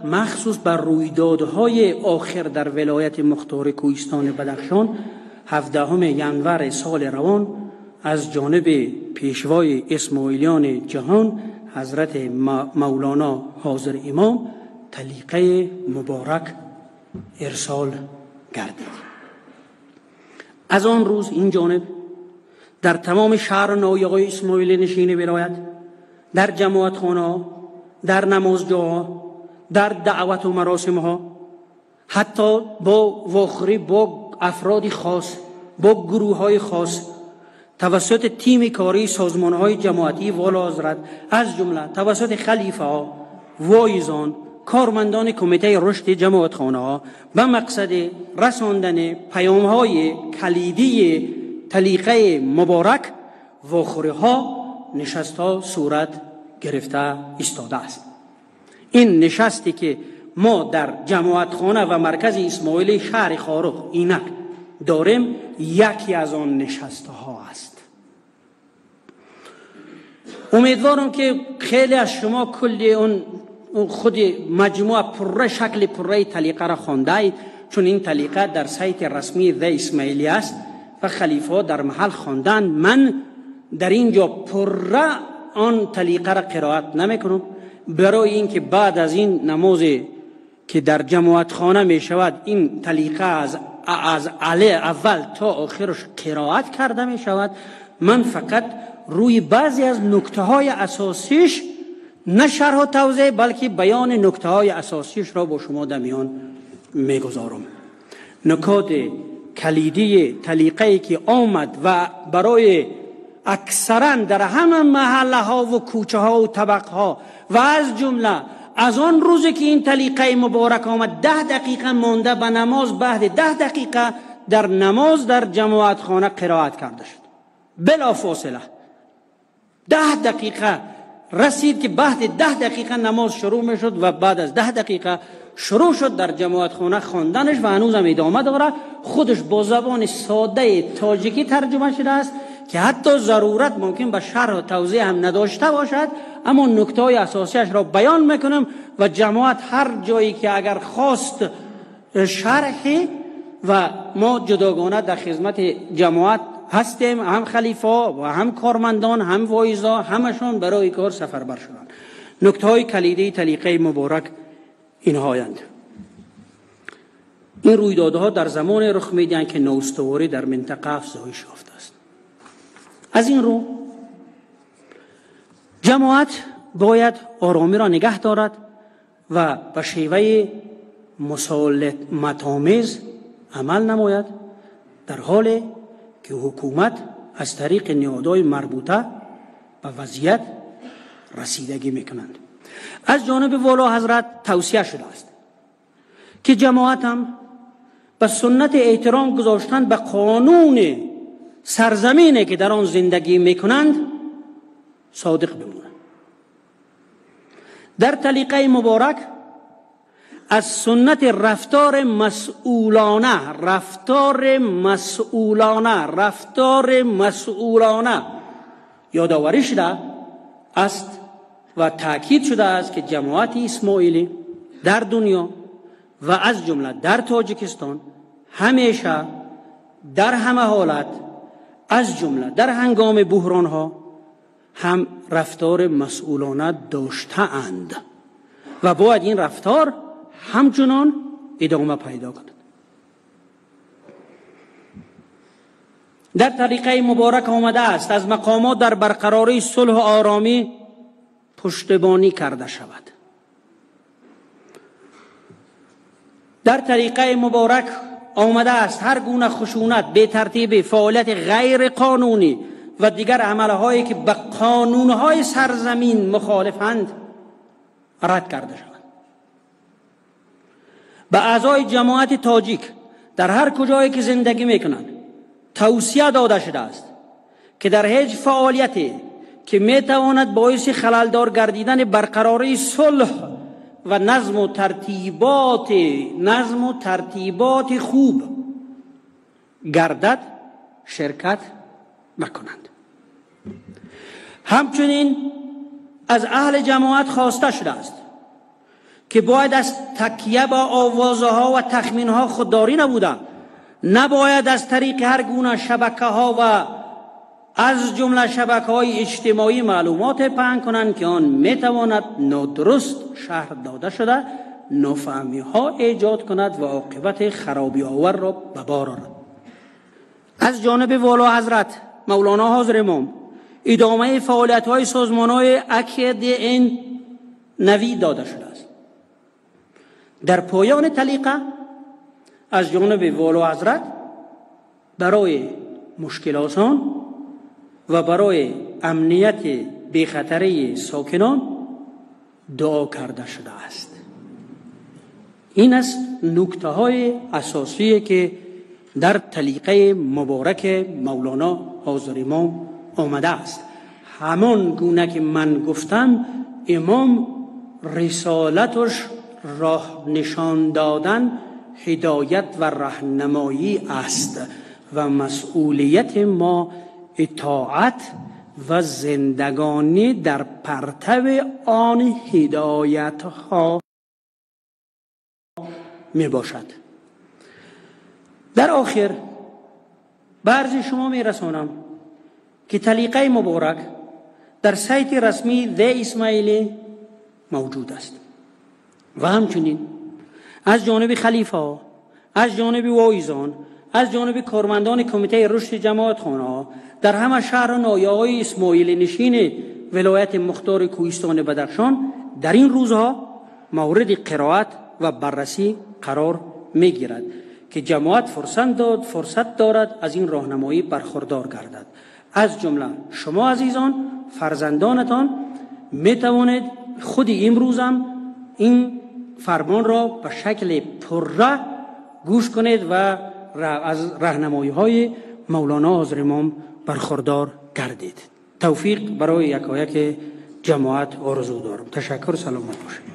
Махсус бар рӯйдодҳои охир дар вилояти мухтори кӯҳистони Бадахшон 17 январи соли равон аз ҷониби пешвои исмоилиёни ҷаҳон ҳазрати Мавлоно ҳозир имом талиқаи муборак ирсол гардид. Аз он рӯз ин ҷониб дар тамоми шаҳру ноҳияҳои исмоилӣ нишини вилоят, дар ҷамоатхонаҳо, дар намозҷоҳо, дар даъвату маросимҳо, ҳатто бо вохӯрӣ бо афроди хос, бо гурӯҳҳои хос тавассути тими кории созмонҳои ҷамоатии волоҳазрат, аз ҷумла тавассути халифаҳо, воизон, кормандони кумитаи рушди ҷамоатхонаҳо ба мақсади расондани паёмҳои калидии талиқаи муборак вохӯриҳо, нишастҳо сурат гирифта истодааст. Ин нишасте ки мо дар ҷамоатхона ва маркази исмоилии шаҳри Хоруғ инак дорем, яке аз он нишастҳо аст. Умедворам ки хеле аз шумо кулли он худи маҷмӯа пурра шакли пурраи талиқаро хондаед, чун ин талиқа дар сайти расмии The Ismaili аст ва халифаҳо дар маҳал хонданд. Ман дар ин ҷо пурра он талиқаро қироат намекунам, барои ин ки баъд аз ин намозе ки дар ҷамоатхона мешавад, ин талиқа аз аввал то охираш қироат карда мешавад. Ман фақат рӯи баъзе аз нуктаҳои асосиш на шарҳу тавзеҳ, балки баёни нуктаҳои асосишро бо шумо дар миён мегузорам. Нукоти калидии талиқае ки омад ва барои аксаран дар ҳама маҳаллаҳо ва кӯчаҳо ва табақҳо ва аз ҷумла аз он рӯзе ки ин талиқаи муборак омад, 10 дақиқа монда ба намоз, баъди 10 дақиқа дар намоз дар ҷамоатхона қироат карда шуд. Билофосила 10 дақиқа расид ки баъди 10 дақиқа намоз шурӯъ мешуд ва баъд аз 10 дақиқа шурӯъ шуд дар ҷамоатхона хонданаш ва ҳанӯзам идома дорад. Худаш бо забони содаи тоҷикӣ тарҷума шудааст ки ҳатто зарурат мумкин ба шарҳу тавзеҳ ҳам надошта бошад, аммо нуктаҳои асосиашро баён мекунам ва ҷамоат ҳар ҷое ки агар хост шарҳи, ва мо ҷудогона дар хизмати ҷамоат ҳастем, ҳам халифа ва ҳам кормандон, ҳам воизо, ҳамашон барои кор сафарбар шуданд. Нуктаҳои калидии талиқаи муборак инҳоянд. Ин рӯйдодҳо дар замоне рух медиҳанд ки ноустуворӣ дар минтақа афзоиш ёфтааст. Аз ин рӯ ҷамоат бояд оромиро нигаҳ дорад ва ба шеваи мусолиматомез амал намояд, дар ҳоле ки ҳукумат аз тариқи ниҳодҳои марбута ба вазъият расидагӣ мекунанд. Аз ҷониби воло ҳазрат тавсия шудааст ки ҷамоат ҳам ба суннати эҳтиром гузоштан ба қонуни сарзамине ки дар он зиндагӣ мекунанд содиқ бимонанд. Дар талиқаи муборак аз суннати рафтори масъулона, рафтори масъулона, рафтори масъулона ёдоварӣ шуда аст ва таъкид шудааст ки ҷамоати исмоилӣ дар дунё ва аз ҷумла дар Тоҷикистон ҳамеша дар ҳама ҳолат, аз ҷумла дар ҳангоми буҳронҳо ҳам рафтори масъулона доштаанд ва бояд ин рафтор ҳамчунон идома пайдо кунад. Дар тариқаи муборак омадааст аз мақомот дар барқарории сулҳу оромӣ пуштибонӣ карда шавад. Дар тариқаи муборак омадааст ҳар гуна хушунат, бетартибӣ, фаъолияти ғайриқонунӣ ва дигар амалҳое ки ба қонунҳои сарзамин мухолифанд рад карда шавад. Ба аъзои ҷамоати тоҷик дар ҳар куҷое ки зиндагӣ мекунанд тавсия дода шудааст ки дар ҳеҷ фаъолияте ки метавонад боиси халалдор гардидани барқарории сулҳ ва назму тартиботи хуб гардад ширкат накунанд. Ҳамчунин аз аҳли ҷамоат хоста шудааст که باید از تکیه با آوازه ها و تخمین ها خودداری نبوده، نباید از طریق هر گونه شبکه ها و از جمله شبکه های اجتماعی معلومات پهن کنند که آن میتواند نادرست شرح داده شده نافهمی ها ایجاد کند و عاقبت خرابی آور را به بار آورد. از جانب والا حضرت مولانا حاضر امام ادامه فعالیت های سازمان های اکد نوی داده شده است. در پایان طلیقه از جانب والا حضرت برای مشکل آسان و برای امنیت بیخطری ساکنان دعا کرده شده است. این است نکته های اساسی که در طلیقه مبارک مولانا حاضر امام آمده است. همان گونه که من گفتم، امام رسالتش راه نشان دادن، هدایت و راهنمایی است و مسئولیت ما اطاعت و زندگانی در پرتو آن هدایت ها می باشد. در آخر به شما می رسانم که طلیقه مبارک در سایت رسمی The اسماعیلی موجود است و همچنین از جانب خلیفه، از جانب واعظان، از جانب کارمندان کمیته رشد جماعت خانه در همه شهر و ناحیه های اسماعیلی نشین ولایت مختار کوهستان بدخشان در این روزها مورد قرائت و بررسی قرار میگیرد که جماعت فرصت دارد از این راهنمایی برخوردار گردد. از جمله شما عزیزان، فرزندانتان می توانید خود امروزم این فرمان را به شکل پره گوش کنید و از راهنمایی های مولانا حاضر امام برخوردار گردید. توفیق برای یکایک جماعت آرزو دارم. تشکر، سلامت باشید.